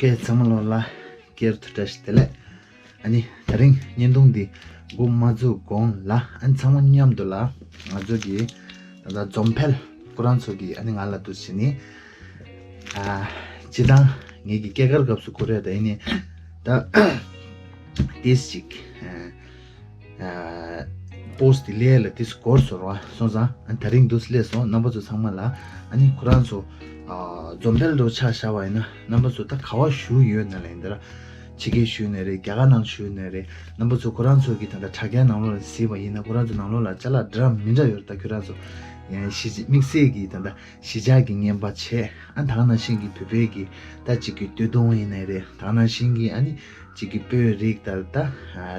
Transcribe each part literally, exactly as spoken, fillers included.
ཀེ་ཚང་མ་ལོ་ལ་སྐྱེར་ཐུ་བཀྲ་ཤིས་བདེ་ལེགས། ཨ་ནི་དེ་རིང་བརྙན་ཐུང་འདི་འགོ་མ་བཙུགས་གོང་ལ་ཨ་ནི་ཚང་མ་མཉམ་དུ་ལ་ང་ཚོ་གི་ད་ལྟ་འཛོམས་འཕེལ་ཁོ་རང་ཚོ་གི་ཨ་ནི་ང་ལ་འདུག་བྱས་ནི། ཨ་སྤྱི་བཏང་ངེད་ཀྱི་སྐྱེས་སྐར་སྐབས་སུ་ཁོ་རེ་ད་ཡིན་ནི་ད་ཏིས་ཅིག་པོ་སི་ཊི་དེ་ལས་ལ་དེ་སྐོར་སོ་ར་སོང་ཙང་ཨ་ནི་དེ་རིང་འདུག་སླེབས་སོང་རྣམ་པ་ཚོ་ཚང་མ་ལ། ཨ་ནི་ཁོ་རང་ཚོ་ཨ་འཛོམས་འཕེལ་འགྲོ་ཆ་བཞག་པ་ཡིན་ན་རྣམ་པ་ཚོ་ད་ག་བ་བཞུགས་ཡོད་ན་ལ་ཡིན་ད་ར་ཕྱི་རྒྱལ་བཞུགས་ནས་རེད། རྒྱ་གར་ནང་བཞུགས་ནས་རེད། རྣམ་པ་ཚོ་ཁོ་རང་ཚོ་གི་ད་ལྟ་དྲ་རྒྱ་ནང་ལོགས་ལ་གཟིགས་པ་ཡིན་ན་ཁོ་རང་ཚོ་ནང་ལོགས་ལ་ཅ་ལག་འདྲ་མི་འདྲ་ཡོད་རེད། ད་ཁྱོད་རང་ཚོ་ཡང་གཞིས་དམིགས་བསལ་གྱི་ད་ལྟ་གཞིས་ཆགས་ཀྱི་བརྙན་པར་བྱས། ཨ་ད་ག་ནང་བཞིན་གྱི་བོད་པའི་གི་ད་གཅིག་གི་སྟོད་ཐུང་ཡིན་ནའི་རེད། ད་ག་ནང་བཞིན་གྱི་ཨ་ནི་གཅིག་གི་སྤོས་རིགས་ལྟར་ད་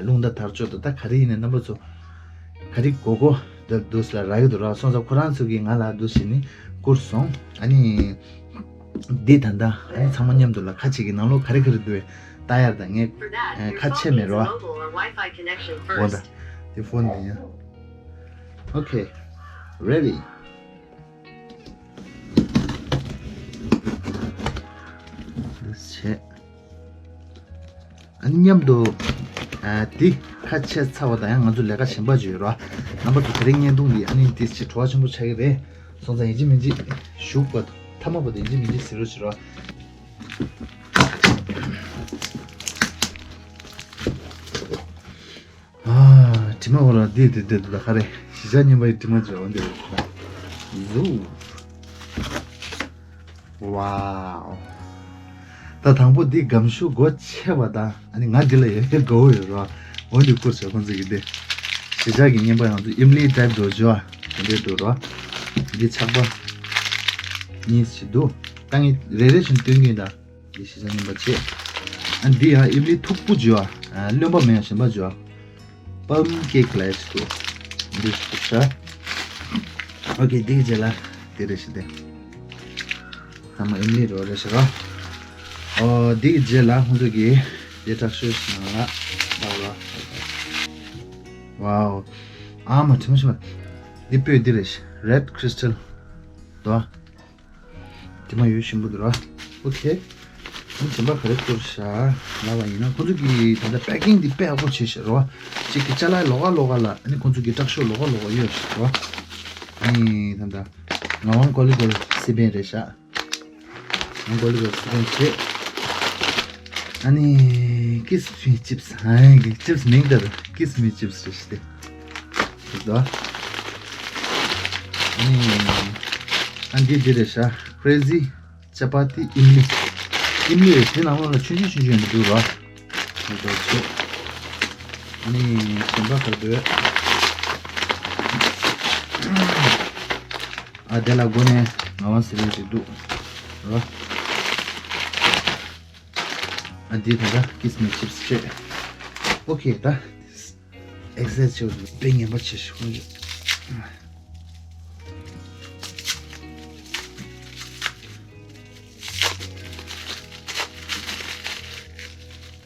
རླུང་རྟ་དར་ལྕོག་ད་ད་ག་རེ་ཡིན་ནའི་རྣམ་པ་ཚོ་ག་རེ་དགོས་དགོས་ད་འདུག་ལ་རག་གི་འདུག་ར་སོང་ཙང་ཁོ་རང་ཚོ་གིས་ང་ལ་འདུག་བྱས་ནི་བསྐུར་སོང་། ཨ་ནི་འདི་ད་ལྟ་ཨ་ནི་ཚང་མ་མཉམ་དུ་ལ་ཁ་ཅིག་གི་ནང་ལོགས་ག་རེ་ག་རེ་འདུག་ལྟ་ཡར་ད་ངས་ཁ་ཆེ་མེད་རོ། འོ་ད་དེ་ཕོན་འདི་ཡིན། Okay, ready. འདུག་བྱས། ཨ་ནི་མཉམ་དུ་ཨ་འདི་ཁ་ཕྱེ་ཚར་བ་དང་ཡང་ང་ཚོ་ལས་ཀ་གཞན་པ་ཅིག་ཡོད་ར། རྣམ་པ་ཚོ་དེ་རིང་བརྙན་ཐུང་འདི་ཨ་ནི་འདི་ཅིག་བྲོ་བ་ཆེན་པོ་ཆགས་ཀྱི་རེད། སོང་ཙང་ཡིན་གཅིག་མིན་གཅིག་གཞུག་བར་དུ་མཐའ་མ་བར་དུ་ཡིན་གཅིག་མིན་གཅིག་གཟིགས་རོགས་བྱེད་རོགས། ཨ། དྲི་མ་འོ་ར་འདི་འདི་འདི་འདི་ག་རེ་གཞིས་ཆགས་རྙིང་པ་ཡི་དྲི་མ་འཇོག་འདི་རེད། ཟུ། ཝའོ། ད་དང་པོ་འདི་སྒམ་ཤུ་སྒོ་ཕྱེ་བ་དང་ཨ་ནི་ང་འདི་ལ་ཡོད་ཡོད་དགའ་བོ་ཡོད་ར། འོ་འདི་བསྐུར་བྱས་ཁོང་ཚོ་གི་འདི་གཞིས་ཆགས་ཀྱི་རྙིང་པ་ཡང་ཚོ་ཨིམ་ལི་ཊའིབ་འདྲ་བོ་འདི་འདྲ་འདུག་ར། འདི་ཆག་པ་གཉིས་ཤིག་འདུག་ད་ངས་རེ་རེ་བཞིན་སྟོན་གྱིན་ད། འདི་གཞིས་ཆགས་རྙིང་པ་བྱས། ཨ་འདི་ཡང་ཨིམ་ལི་མཐུག་པོ་བྱས་པ། ཨ་རློན་པ་མེད་ཡང་གཞན་པ་བྱས་པ། པམ་ཀེག་ལབ་ཡ་ཞིག་འདུག་འདི་ཞིག་ཤ། ཨོ་ཁེ། འདི་གི་རྗེས་ལ་འདི་རེད་ཤག་སྟེ། ཚང་མ་ཨིམ་ལི་རོ་རེད་ཤག་རོ། ཨོ་འདི་གི་རྗེས་ལ་ཁོང་ཚོ་གིས་འདི་དྲག་ཤོས་ཤིག་ནང་ལ་བཏགས་རོ། ཝའོ། ཨ་མ་དྲི་མ་ཞིམ་པ། འདི་སྤོས་འདི་རེད་ཤག Red Crystal དོ། དེ་མ་ཡོད་ཞིམ་པོ་འདུག་ར། ཨོ་ཁེ། ཨ་ནི་གཞན་པ་ག་རེ་བསྐུར་ཤག་ལབ་པ་ཡིན་ན་ཁོང་ཚོ་གིས་ད་ལྟ་པེ་ཀིང་འདི་དཔེ་ཡག་པོ་བྱས་ཤག་ར། གཅིག་གི་ཅ་ལག་ལོགས་ཀ་ལོགས་ཀ་ལ་ཨ་ནི་ཁོང་ཚོ་གིས་དྲག་ཤོས་ལོགས་ཀ་ལོགས་ཀ་གཡོགས་ཤག་ར། ཨ་ནི་ད་ལྟ་ངག་དབང་ཀོ་ལི་གོལ་སི་པན་རེད་ཤག་ངག་དབང་ཀོ་ལི་གོལ་སི་པན་བྱས། ཨ་ནི་ཀིས་མི་ཅིབས། ཨ་ནི་ཅིབས་མིང་ལྟར་ཀིས་མི་ཅིབས་རེད་ཤག་སྟེ། ཨ་ནི་ཨ་འདི་འདི་རེད་ཤག་Crazy Chapati ཨིམ་ལི། ཨིམ་ལི་རེད། དེ་ནང་ལོགས་ལ་ཆུང་ཆུང་ཆུང་ཆུང་ཡོད་འདུག་ར། འདི་འདྲ་བྱས། ཨ་ནི་གཞན་པ་ག་རེ་འདུག་ཨ་དེ་ལ་སྒོ་ནས་ངག་དབང་སི་པན་ཞིག་འདུག་ར། ཨ་འདི་ད་ལྟ་ཀིས་མི་ཅིབས་བྱས། ཨོ་ཁེ་ད། ཨེག་སེ་སི་ཆེ་བ་དཔེ་ངན་པ་ཆེ་ཞིག་ཁོང་ཚོས།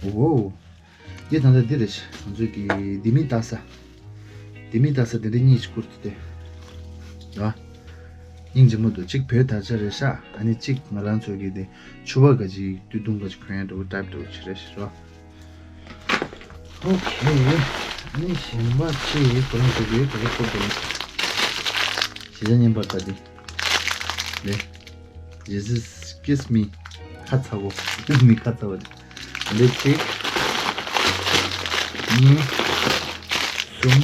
ཨོ། འདི་ད་ལྟ་འདི་རེད། ང་ཚོས་ཀྱི་འདི་མི་ལྟ་ས། འདི་མི་ལྟ་ས་དེ་འདྲ་གཉིས་ཤིག་བསྐུར་ཏེ་དེ། ཡ། སྙིང་རྗེ་མོ་འདུག་གཅིག་བོད་དར་ཆ་རེད་ཤག་ཨ་ནི་གཅིག་ང་རང་ཚོ་གི་དེ་ཕྱུ་པ་ག་ཅིག་སྟོད་ཐུང་ག་ཅིག་གོན་ཡ་འདྲ་བོ་ཊའིབ་འདྲ་བོ་ཅིག་རེད་ཤག་ཨོ་ཁེ། ཨ་ནི་གཞན་པ་ཅིག་ཁོ་རང་ཚོ་གིས་ག་རེ་བསྐུར་འདུག་གཞིས་ཆགས་རྙིང་པ་ལྟ་དེ། ལེ། This is Kiss Me. ཁ་ཚ་བོ། Kiss Me ཁ་ཚ་བོ་རེད། འདི་གཅིག་གཉིས། གསུམ།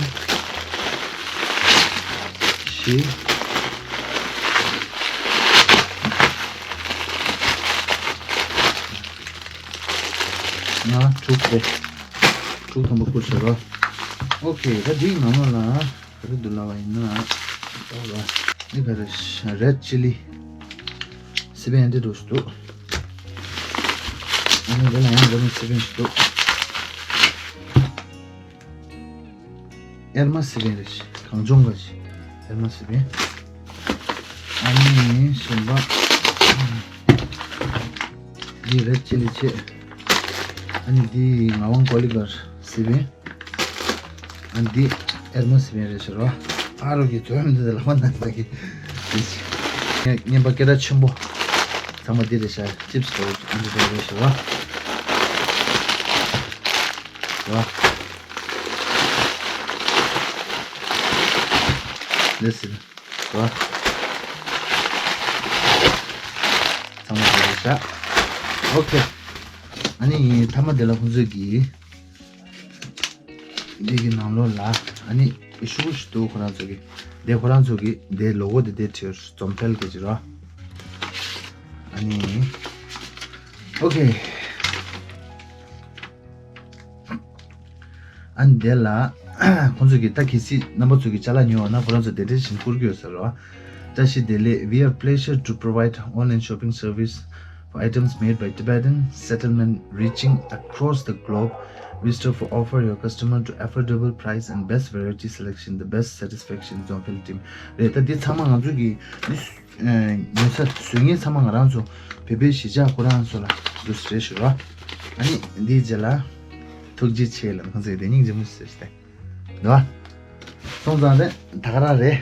བཞི། ལྔ། དྲུག་རེད། དྲུག་ཐམ་པ་བསྐུར་བྱས་རོ། ཨོ་ཁེ། ད་འདིའི་ནང་ལོགས་ལ་ག་རེ་འདུག་ལབ་པ་ཡིན་ན། ཨོ་ར། འདི་ག་རེ། Red Chilli སི་པན་འདི་འདྲ་ཞིག་འདུག་ཨ་ནི་འདི་ལ་ཡང་འདི་ནི་སི་པན་ཞིག་འདུག་ཨེར་མ་སི་པན་རེད། གངས་ལྗོངས་ག་ཞིག་ཨེར་མ་སི་པན། ཨ་ནི་གཞན་པ། འདི་Red Chilli བྱས། ཨ་ནི་འདི་ངག་དབང་ཀོ་ལི་གོལ་སི་པན། ཨ་འདི་ཨེར་མ་སི་པན་རེད་ཟེར་བ། ཨ་རོགས་ཀྱིས་དོན་འདི་ལ་བ་ན་ད་གི་རྔན་པ་སྐད་གྲགས་ཆེན་པོ། ཚང་མ་འདི་རེད་ཤག་ཅིབ་སི་དང་འདི་འདྲ་རེད་ཤག་བ། བ། འདི་ཟེར། བ། ཚང་མ་འདི་རེད་ཤག་ཨོ་ཁེ། ཨ་ནི་མཐའ་མ་འདི་ལ་ཁོང་ཚོས་ཀྱིས། འདི་གི་ནང་ལོགས་ལ་ཨ་ནི་ཤུ་གུ་ཞིག་འདུག་ཁོ་རང་ཚོ་གི། འདི་ཁོ་རང་ཚོ་གི་འདི་ལོ་གོ་འདི་འདི་བྲིས་འཛོམས་འཕེལ་གྱི་ཅི་རོ། ཨ་ནི། ཨོ་ཁེ། ཨ་ནི་འདི་ལ་ཁོང་ཚོ་གི་ད་གལ་སྲིད་རྣམ་པ་ཚོ་གི་ཅ་ལག་ཉོ་བ་ན་ཁོ་རང་ཚོ་འདི་འདྲ་བཞིན་བསྐུར་གྱི་ཡོད་ཟེར་རོ། བཀྲ་ཤིས་བདེ་ལེགས། We are pleasure to provide online shopping service for items made by Tibetan settlement reaching across the globe. We strive to offer your customer to affordable price and best variety selection, the best satisfaction, Dzongphel team. རེད། ད་འདི་ཚང་མ་ང་ཚོ་གི་འདི་ཉོ་ས་བཟོ་མཁན་ཚང་མ་ང་རང་ཚོ་བོད་པའི་གཞིས་ཆགས་ཁོ་རང་ཚོ་ལ་འདུག་སེ་རེད་ཞུ་རོགས། ཨ་ནི་འདིའི་རྗེས་ལ་ཐུགས་རྗེ་ཆེ་ལབ་ཁོང་ཚོས་དེ་སྙིང་རྗེ་མོ་ཟེར་ཏེ། འདུག་བ། སོང་ཙང་དེ་ད་ག་རང་རེད།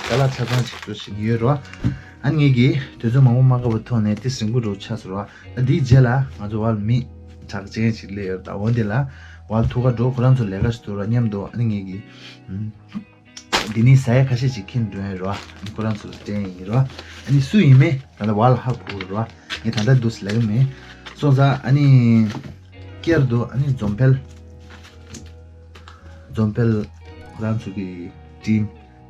ཅ་ལག་ཆ་ཚང་ཅིག་ཏུ་ཞིག་ཡོད་རོ། ཨ་ནི་ངེད་ཀྱིས་དུས་ཚོད་མང་པོ་མ་བཀག་པའི་ཐོག་ནས་ཏི་སི་རིང་པོ་འགྲོ་ཆགས་སོང་རོ། ཨ་འདིའི་རྗེས་ལ་ང་ཚོ་བལ་མི་གྲགས་ཅན་ཞིག་སླེབས་ཡོད་རེད། ད་འོ་འདི་ལ་བལ་ཐུག་ག་འགྲོ། ཁོ་རང་ཚོ་ལས་ཀ་ཞིག་འདུག་རོ། མཉམ་དུ་ཨ་ནི་ངེད་ཀྱིས་ཨུམ། འདི་ནི་ཟ་ཡ་ཁ་ཤས་ཅིག་ཁྱེར་འགྲོ་ཡ་རོ། ཨ་ནི་ཁོ་རང་ཚོ་ལ་སྤྲད་ཡིན་རོ། ཨ་ནི་སུ་ཡིན་མིན་ད་ལྟ་བལ་ཧ་གོ་རོ། ངས་ད་ལྟ་འདུག་སེ་ལབ་ཀྱི་མེད། སོང་ཙང་ཨ་ནི་བསྐྱར་དུ་ཨ་ནི་འཛོམས་འཕེལ། འཛོམས་འཕེལ་ཁོ་རང་ཚོ་གི་ཊིམ་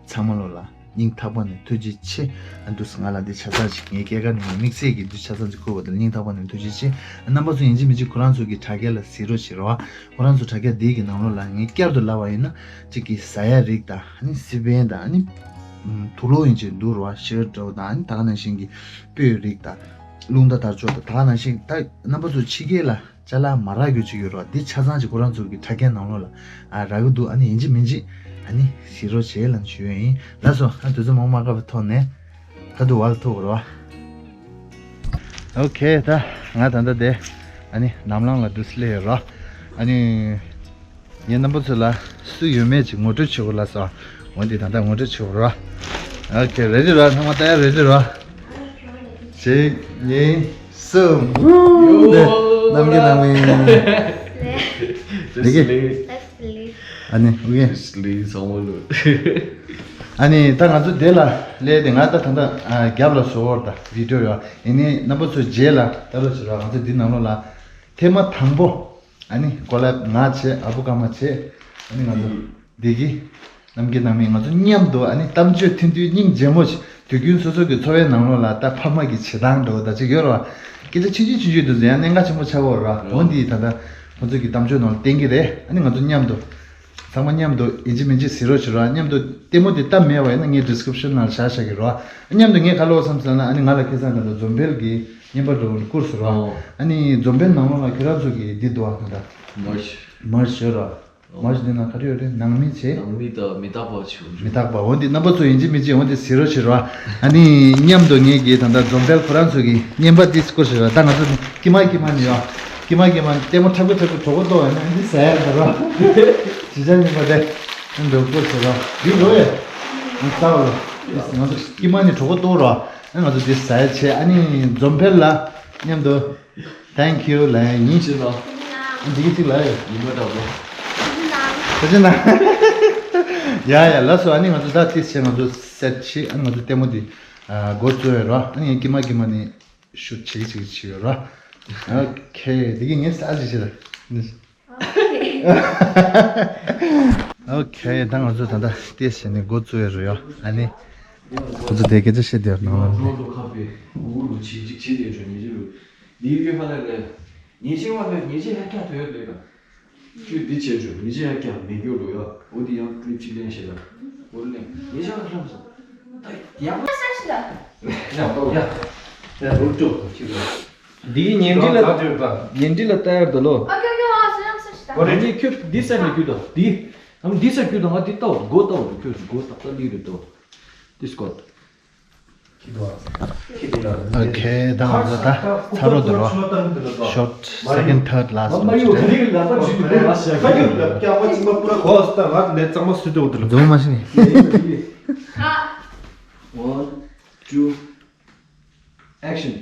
ཚང་མ་ལོ་ལ་སྙིང་ཐག་པ་ནས་ཐུགས་རྗེ་ཆེ། ཨ་འདུག་སེ་ང་ལ་འདི་ཆ་ཚང་ཅིག་ངའི་སྐྱེས་སྐར་ནས་དམིགས་བསལ་གྱི་འདི་ཆ་ཚང་ཅིག་བསྐུར་བ་དེ་ལ་སྙིང་ཐག་པ་ནས་ཐུགས་རྗེ་ཆེ། ཨ་རྣམ་པ་ཚོ་ཡིན་གཅིག་མིན་གཅིག་ཁོ་རང་ཚོ་གི་དྲ་རྒྱ་ལ་གཟིགས་རོགས་བྱེད་རོགས། ཁོ་རང་ཚོ་དྲ་རྒྱ་འདི་གི་ནང་ལོགས་ལ་ངས་བསྐྱར་དུ་ལབ་པ་ཡིན་ན་གཅིག་གི་ཟ་ཡ་རིགས་དང་ཨ་ནི་སི་པན་དང་ཨ་ནི་དུག་ལོག་ཡིན་གཅིག་འདུག་རོ། ཤེར་འདྲ་བོ་དང་ཨ་ནི་ད་ག་ནང་བཞིན་གྱི་སྤོས་རིགས་དང་རླུང་རྟ་དར་ལྕོག་དང་ད་ག་ནང་བཞིན་ད་རྣམ་པ་ཚོ་ཕྱི་རྒྱལ་ལ་ཅ་ལག་མ་རག་རྒྱུ་ཅིག་ཡོད་རོ། འདི་ཆ་ཚང་ཅིག་ཁོ་རང་ཚོ་གི་དྲ་རྒྱ་ནང་ལོགས་ལ་ཨ་རག་གི་འདུག་ཨ་ནི་ཡིན་གཅིག་མིན་གཅིག་ཨ་ནི་གཟིགས་རོགས་བྱེད་ལབ་ཞུ་ཡ་ཡིན། ལགས་སོ། ཨ་དུས་ཚོད་མང་པོ་མ་བཀག་པའི་ཐོག་ནས་ད་དུང་བལ་ཐུག་རོ། ཨོ་ཁེ། ད་ང་ད་ལྟ་དེ་ཨ་ནི་ནམ་ལངས་ལ་འདུག་སེ་སླེབས་ཡོད་རོ། ཨ་ནི་ངས་རྣམ་པ་ཚོ་ལ་སུ་ཡོད་མེད་ཅིག་ངོ་སྤྲོད་བྱེད་དགོས་ལ་སོ། འོན་ཏེ་ད་ལྟ་ངོ་སྤྲོད་བྱེད་དགོས་རོ། ཨོ་ཁེ། རེ་ཌི་རོ། ཚང་མ་ད་ཡ་རེ་ཌི་རོ། གཅིག་གཉིས་གསུམ། འདི་རྣམ་རྒྱལ་ནང་མི། འདི་གི་ཨ་ནི་ཨོ་ཁེ། ཨ་ནི་ད་ང་ཚོ་དེ་ལ་སླེབས་ཏེ་ང་ད་ད་ལྟ་རྒྱབ་ལ་བཟོ་བར་ད་བི་ཌི་ཡོ་ཡོད། ཡིན་ནའི་རྣམ་པ་ཚོ་རྗེས་ལ་ལྟ་རོགས་བྱེད་རོགས། ང་ཚོ་འདི་ནང་ལོགས་ལ་ཐེངས་མ་དང་པོ་ཨ་ནི་ཀོ་ལེབ་ང་བྱས། ཨ་བུ་ཀརྨ་བྱས། ཨ་ནི་ང་ཚོ་བདེ་སྐྱིད་རྣམ་རྒྱལ་ནང་མི་ང་ཚོ་མཉམ་དུ་ཨ་ནི་གཏམ་བརྗོད་འཐེན་དུས་སྙིང་རྗེ་མོ་ཞིག་དུས་རྒྱུན་སོ་སོ་གི་འཚོ་བའི་ནང་ལོགས་ལ་ད་ཕ་མ་གི་བྱེད་སྟངས་འདྲ་བོ་ད་ཅིག་ཡོད་རེད་བ། སྐད་ཆ་ཆུང་ཆུང་ཆུང་ཆུང་དུ་ཟེར་ཡང་གནད་འགག་ཆེན་པོ་ཆགས་ཀྱི་ཡོད་རེད་བ། འོ་འདི་ད་ལྟ་ཁོང་ཚོ་གི་གཏམ་བརྗོད་ནང་ལ་བསྟན་གྱི་རེད། ཨ་ནི་ང་ཚོ་མཉམ་དུ་ཚང་མ་མཉམ་དུ་ཡིན་གཅིག་མིན་གཅིག་གཟིགས་རོགས་བྱེད་རོགས། མཉམ་དུ་ལྟད་མོ་དེ་ལྟ་མེད་པ་ཡིན་ན་ངས་ཌི་སི་ཀི་རིབ་ཤན་ནང་བཞག་བཞག་གི་རོགས། མཉམ་དུ་ངས་ག་ལབ་བསམ་སོང་ན་ཨ་ནི་ང་ལ་ཁ་སང་ད་ལྟ་འཛོམས་འཕེལ་གྱི་བརྙན་པར་འདྲ་བོ་བསྐུར་སོང་རོགས། ཨོ། ཨ་ནི་འཛོམས་འཕེལ་ནང་ལོགས་ལ་ཁྱོད་རང་ཚོ་གི་འདི་འདུག་ཨ། ད་ལྟ་མར་ཤི། མར་ཤི་ཡོད་རོགས། མར་ཤི་འདི་ན་ག་རེ་ཡོད་རེད། ནང་མི་བྱས། ནང་མི་དང་མི་རྟག་པ་བྱུང་། མི་རྟག་པ། འོ་འདི་རྣམ་པ་ཚོ་ཡིན་གཅིག་མིན་གཅིག་འོ་འདི་གཟིགས་རོགས་བྱེད་རོགས། ཨ་ནི་མཉམ་དུ་ངེད་ཀྱིས་ད་ལྟ་འཛོམས་འཕེལ་ཁོ་རང་ཚོ་གི་བརྙན་པར་འདི་བསྐུར་བྱེད་རོགས། ད་ང་ཚོ་ཀྱི་མ་ཀྱི་མ་ནི་ཡོད། ཀྱི་མ་ཀྱི་མ་ནི་ལྟད་མོ་འཁྲབ་ཀྱི་འཁྲབ་ཀྱི་གྲོད་ཁོག་ལྟོགས་ཡོད་ན་འདི་ཟ་ཡ་ད་རོགས། ཅི་ཆ་ཉི་མ་དེ་འདི་བསྐུར་བྱེད་རོགས། འདི་རོ་ཡ། ང་ཚོ་ཀྱི་མ་ནི་གྲོད་ཁོག་ལྟོགས་རོགས། ཨ་ང་ཚོ་འདི་ཟ་ཡ་བྱེད། ཨ་ནི་འཛོམས་འཕེལ་ལ་མཉམ་དུ། Thank you ལབ་ཡ་ཡིན། ཅི་ལ། འདི་གི་ཅིག་ལབ་ཡོད། ཉི་མ་འདྲ་པོ། ཁ་ཅིག་ན། ཡ་ཡ་ལགས་སོ། ཨ་ནི་ང་ཚོ་ད་ཏིས་བྱས་ང་ཚོ་སེ་ཊི་བྱས། ཨ་ནི་ང་ཚོ་ལྟད་མོ་འདི་འགོ་བཙུགས་ཡོད་རོ། ཨ་ནི་ཀྱི་མ་ཀྱི་མ་ནི་ཤུ་བྱེད་ཀྱི་བྱེད་ཀྱི་བྱེད་ཀྱི་ཡོད་རོ། ཨོ་ཁེ། འདི་གི་ངས་ས་ཅིག་བྱེད་ལ། ཨོ་ཁེ། ད་ང་ཚོ་ད་ལྟ་ཏིས་བྱས་ནས་འགོ་བཙུགས་ཡོད་རོ་ཡ། ཨ་ནི་ཁོ་ཚོ་དེ་སྐད་ཆ་བཤད་བསྡད་ཡོད་ནང་ལ། འདིའི་ཡོད་ཧ་ལས་ལས། ཉེ་ཆེ་བ་ལས་ཉེ་ཆེ་ཧ་ཀྱ་དོད་ཡོད་དོད་ག། ཁྱོད་འདི་བྱས་བྱུང་། ཉེ་ཆེ་ཧ་ཀྱ་མེད་རྒྱུ་རུ་ཡ། འོ་འདི་ཡང་ཀླིབ་ཅིག་ལེན་ཤེས་ལ། འོ་ལེན། ཉེ་ཆེ་ཧ་ལྷམ་སོང་། ད་ཡག་པོ་ས་ཤི་ལ། ཡ་ཡ་ཡ་རུ་ཅོག་ཅིག་ལ། འདིའི་ཉེ་འབྲེལ་ལ་ཉེ་འབྲེལ་ལ་ལྟ་ཡར་དོ་ལོ། ཨ་ཀྱོ་ཀྱོ་ཨ་སུ་ཡང་ས་ཤི་ལ། འདི་ཁྱོད་འདི་ས་ནས་རྒྱུ་དོ་འདི། ཨམ་འདི་ས་རྒྱུ་དོ། ང་འདི་ལྟ་འོ་མགོ་ལྟ་འོ་ཁྱོད་མགོ་ཏག་ཏག་ལི་རེད་དོ། འདི་སྐོར། ཨོ་ཁེ། ད་ང་ཚོ་ད་ཚར་རོ་འདུག་རོ། ཤོཊ་སེ་ཀེན་ཌི་ཐརཌ་ལཱསྚ་འདུག་རེད། འཛོམས་མ་ཤི་ནི། One, two, action.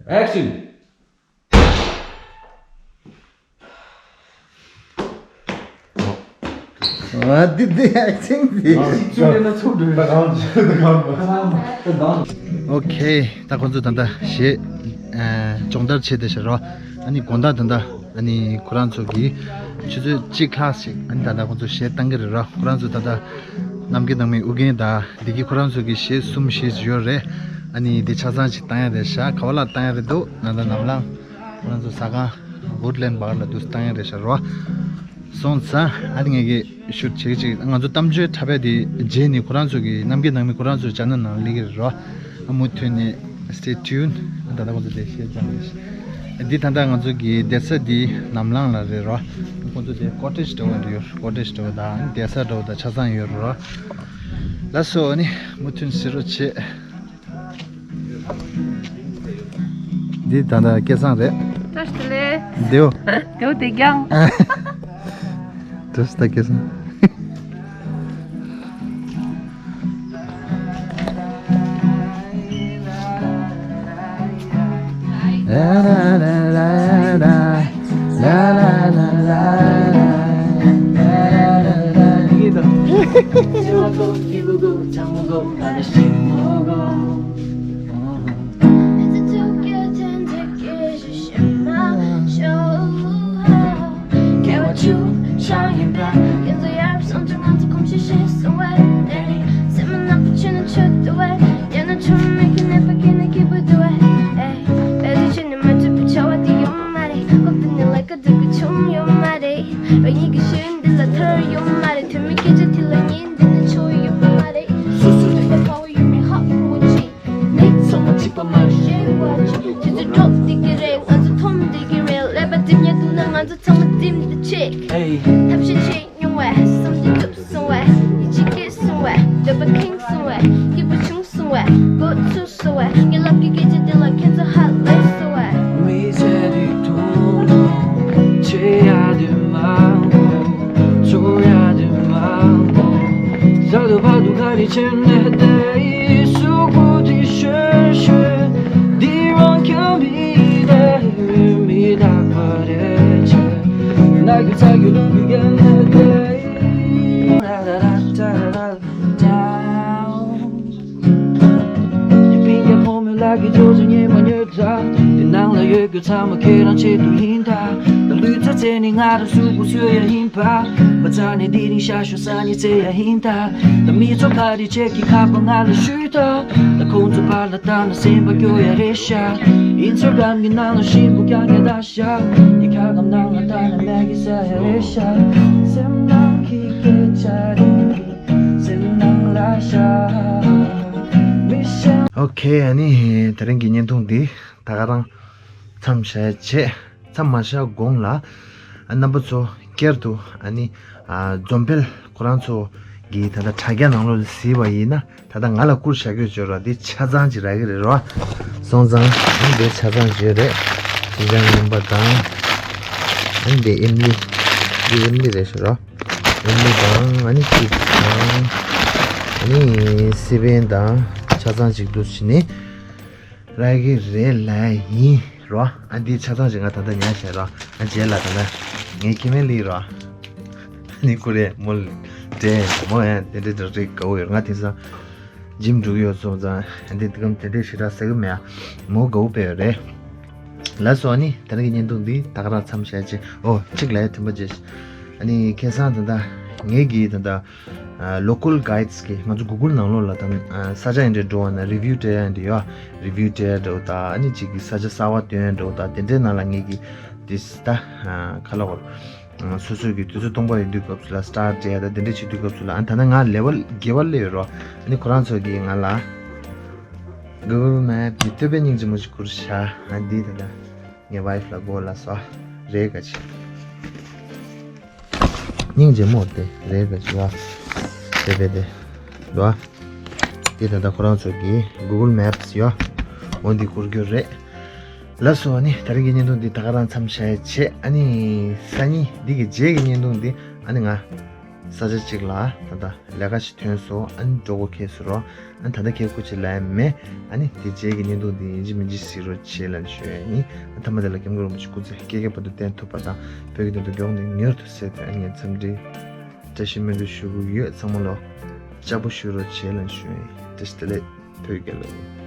Action. ཨ་འདི་འདི་ཨེག་ཤན་འདི། ཚུགས་ལེན་ན་ཚུགས་འགྲོ་ཡ། ཨོ་ཁེ། ད་ཁོང་ཚོ་ད་ལྟ་གཞས་ཨ་སྦྱོང་བརྡར་བྱས་བསྡད་ཤག་རོ། ཨ་ནི་དགོང་དག་ད་ལྟ་ཨ་ནི་ཁོ་རང་ཚོ་གི་ཆུ་ཚོད་གཅིག་ལྷག་ཞིག་ཨ་ནི་ད་ལྟ་ཁོང་ཚོ་གཞས་བཏང་གི་རེད་རོ། ཁོ་རང་ཚོ་ད་ལྟ་རྣམ་རྒྱལ་ནང་མི་ཨུ་རྒྱན་དང་བདེ་སྐྱིད་ཁོ་རང་ཚོ་གི་གཞས་གསུམ་བཞི་ཡོད་རེད། ཨ་ནི་འདི་ཆ་ཚང་ཞིག་བཏང་ཡ་རེད་ཤག། ག་བ་ལ་བཏང་ཡ་རེད་འདུག། ང་ད་ནམ་ལངས། ཁོ་རང་ཚོ་ཟ་ཁང་Woodland Bar ལ་འདུག་སེ་བཏང་ཡ་རེད་ཤག་རོ། སོང་ཙང་ཨ་ནི་ངས་ཀྱི་ཤུཊ་བྱེད་ཀྱི་ཅིག། ང་ཚོ་གཏམ་བརྗོད་འཁྲབ་པའི་དེ་རྗེས་ནི་ཁོ་རང་ཚོ་གི་རྣམ་རྒྱལ་ནང་མི་ཁོ་རང་ཚོའི་ཅེ་ནལ་ནང་སླེབས་ཀྱི་རེད་རོ། ཨ་མུ་མཐུད་ནས་stay tuned། ད་ལྟ་ཁོ་ཚོ་དེ་བཤད་ཙང་རེད། འདི་ད་ལྟ་ང་ཚོ་གི་བསྡད་ས་འདི་ནམ་ལངས་ལ་རེད་རོ། ཁོ་ཚོ་དེ་ཀོ་ཊེཇ་འདྲ་བོ་འདི་ཡོད། ཀོ་ཊེཇ་འདྲ་བོ་དང་བསྡད་ས་འདྲ་བོ་དང་ཆ་ཚང་ཡོད་རོ། ལགས་སོ། ཨ་ནི་མུ་མཐུད་ཟེར་རོ་བྱེད། འདི་ད་ལྟ་སྐལ་བཟང་རེད། བཀྲ་ཤིས་བདེ་ལེགས། བདེའོ། བདེའོ་བདེ་རྐྱང་། བཀྲ་ཤིས་ད་སྐལ་བཟང་། སོ་སོ་རེད་པ་ཕ་བོ་ཡུལ་མི་ཧ་གོ་ཅིག། མི་ཚང་མ་གཅིག་པ་མ་ཤེས་པ་ཅིག། ཆུ་ཚོད་འགྲོ་བསྡད་ཀྱི་རེད། ང་ཚོ་འཐོམ་བསྡད་ཀྱི་རེད། ཀླད་པ་འགྲིམ་ཡ་འདུག་ན་ང་ཚོ་ཚང་མ་འགྲིམ་བསྡད་ཅིག། ཧེ། ཐབས་ཤེས་བྱེད་མྱོང་བས། བསམ་ཚུལ་འགྲུབ་སོང་བས། ཡིད་ཆེས་སྐྱེས་སོང་བས། འདོད་པ་ཁེངས་སོང་བས། སྐྱིད་པོ་བྱུང་སོང་བས། འགོ་ཚུགས་སོང་བས། ངའི་ལབ་ཀྱི་སྐད་ཆ་དེ་ལ་ཁྱེད་ཚོ་ཧ་ལས་སོང་བས། མི་ཚེ་འདི་ཐུང་ངུ་ཆེ་ཡ་དེ་མང་པོ། ཚོར་ཡ་དེ་མང་པོ། ས་དུ་བ་དུ་ག་རེ་བྱས་ནས་བསྡད་ཡིན། སུ་གུ་དེ་ཤོད་ཤོད་འདི་རང་ཁྱམས་པའི་དེ་མི་རྟག་པ་རེད་ཆེ། ན་གི་ཚ་གི་ལུ་གི་གན་ནས་བསྡད་ཡིན། ཡིན་པིན་གྱི་ཕོ་མོ་ལག་གི་ཇོ་ཇོ་ཉེ་མ་ཉོས་དྲ། དེ་ནང་ལ་ཡོད་རྒྱུ་ཚང་མ་ཁྱེད་རང་ཆེད་དུ་ཡིན་ད། ད་ལུས་རྩལ་རྩེ་ནི་ང་རང་གཟུགས་པོ་བཟོ་ཡ་ཡིན་པ། མ་རྩ་ནས་དེ་རིང་ཤ་ཞོ་ས་ནི་རྩེ་ཡ་ཡིན་ད། ད་མི་ཚོ་ག་རེ་བྱེད་ཀྱི་ཁ་པ་ང་ལ་ཞུས་ད། ད་ཁོང་ཚོ་བར་ལ་ལྟ་ན་སེམས་པ་སྐྱོ་ཡ་རེད་ཤག། ཡིན་ཚོར་སྒམ་གྱི་ནང་ལ་ཞིམ་པོ་རྐྱང་རྐྱང་ད་ཤག། ཡི་ཁ་སྒམ་ནང་ལ་ལྟ་ན་མེད་ཀྱི་ས་ཡ་རེད་ཤག། སེམས་ནང་གི་སྐད་ཆ་རེད། ཨོ་ཁེ། ཨ་ནི་དེ་རིང་གི་བརྙན་ཐུང་འདི་ད་ག་རང་མཚམས་བཞག་བྱས། མཚམས་མ་བཞག་གོང་ལ་ཨ་རྣམ་པ་ཚོ་བསྐྱར་དུ་ཨ་ནི་ཨ་འཛོམས་དཔལ་ཁོ་རང་ཚོ་གི་ད་ལྟ་དྲ་རྒྱ་ནང་ལོགས་ལ་གཟིགས་པ་ཡིན་ན། ད་ལྟ་ང་ལ་བསྐུར་བཞག་གི་ཡོད་ར། འདི་ཆ་ཚང་ཅིག་རག་གི་རེད་རོ། སོང་ཙང་ཨ་ནི་འདི་ཆ་ཚང་ཅིག་ཡོད་རེད། ཅིན་ཅང་རྔོན་པ་དང་། ཨ་ནི་འདི་ཨེམ་ལི། འདི་ཨེམ་ལི་རེད་ཤག་རོ། ཨེམ་ལི་དང་ཨ་ནི་ཅིག་དང་། ཨ་ནི་སི་པན་དང་ཆ་ཚང་ཅིག་འདུག་ཕྱིན་ནི། རག་གི་རེད་ལ་ཡིན་རོ། ཨ་འདི་ཆ་ཚང་ཞིག་ང་ད་ལྟ་ཉར་བཞག་རོ། ཨ་རྗེས་ལ་ད་ལྟ་ངའི་ཁེ་མེ་ལི་རོ། ཨ་ནི་ཀུ་རེ་མོ་འདྲེ་མོ་ཡང་དེ་འདྲ་འདྲ་རེད་དགའ་བོ་ཡོད། ང་དེང་སང་ཇིམ་འགྲོ་གི་ཡོད་སོང་ཙང་ཨ་འདི་འདི་གམ་དེ་འདྲས་ཞེ་དྲག་ཟ་གི་མེད། ཨ་མོ་དགའ་བོ་དཔེ་ཡོད་རེད། ལགས་སོ། ཨ་ནི་ད་རེས་ཀྱི་བརྙན་ཐུང་འདི་ད་ག་རང་མཚམས་བཞག་ཅིག། ཨོ་གཅིག་ལ་ཡ་དྲན་པ་བརྗེད། ཨ་ནི་ཁ་སང་ད་ལྟ་ངའི་གི་ད་ལྟ་ལོ་ཀལ་གྷའིཌ་གི་ང་ཚོ་གུ་གལ་ནང་ལོགས་ལ་ད་ས་ཆ་ཡིན་འདྲ་འགྲོ་བ་ན་རི་བིའུ་སྤྲད་ཡ་འདྲ་ཡོད། རི་བིའུ་སྤྲད་ཡ་འདྲ་བོ་ད་ཨ་ནི་གཅིག་གི་ས་ཆ་གསར་བ་སྟོན་ཡ་འདྲ་བོ་ད་དེ་འདྲའི་ནང་ལ་ངེད་ཀྱི་དེ་ད་ཁ་ལོ་སོ་སོ་གི་དུས་ཚོད་སྟོང་པ་ཡོད་དུས་སྐབས་སུ་ལ་སི་ཊར་སྤྲད་ཡ་ད་དེ་འདྲ་བྱེད་དུས་སྐབས་སུ་ལ་ཨ་ད་ནི་ང་ལེ་ཝལ་བརྒྱད་པ་སླེབས་ཡོད་རོ། ཨ་ནི་ཁོ་རང་ཚོ་གིས་ང་ལ་གུ་གལ་མེབ་གི་བསྟོད་པའི་སྙིང་རྗེ་མོ་ཞིག་བསྐུར་ཤག། ཨ་འདི་ད་ད་ངའི་ཝའིཕ་ལ་གོ་ལ་སོ་རེད་ག་ཅི། སྙིང་རྗེ་མོ་དེ་རེད་ག་ཅི་བ། དེ་བས་དེ་འདུག་ཨ། དེ་ད་ལྟ་ཁོ་རང་ཚོ་གི་གུ་གལ་མེབ་ཡོད། འོ་འདི་བསྐུར་རྒྱུ་རེད། ལགས་སོ། ཨ་ནི་ད་རེས་ཀྱི་བརྙན་ཐུང་འདི་ད་ག་རང་མཚམས་བཞག་ཡ་བྱས། ཨ་ནི་སང་ཉིན་འདི་གི་རྗེས་ཀྱི་བརྙན་ཐུང་འདི་ཨ་ནི་ང་ ས་ཆ་གཅིག་ལ་ད་ལྟ་ལས་ཀ་ཞིག་ཐོན་སོང་། ཨ་ནི་འགྲོ་དགོས་ཁེལ་སོང་རོ། ཨ་ནི་ད་ལྟ་ཁྱེད་སྐུ་མཁྱེན་ལ་ཡང་མེད། ཨ་ནི་དེ་རྗེས་ཀྱི་བརྙན་ཐུང་འདི་ཡིན་གཅིག་མིན་གཅིག་གཟིགས་རོགས་བྱེད་ལབ་ཞུ་ཡ་ཡིན། ཨ་མཐའ་མ་དེ་ལ་སྐྱབས་མགོན་རིན་པོ་ཆེ་སྐུ་ཚེ་བསྐལ་བརྒྱའི་བར་དུ་བརྟན་ཐུབ་པ་དང་། བོད་ཀྱི་བདེན་དོན་མགྱོགས་ནས་མྱུར་དུ་གསལ་ཐུབ། ཨ་ནི་འཚམས་འདྲི་བཀྲ་ཤིས་སྨོན་འདུན་ཞུ་གི་ཡོད། ཚང་མ་ལོ་ལྕགས་པོ་ཞུ་རོགས་བྱེད་ལབ་ཞུ་ཡ་ཡིན། བཀྲ་ཤིས་བདེ་ལེགས། བོད་རྒྱལ་ལོ།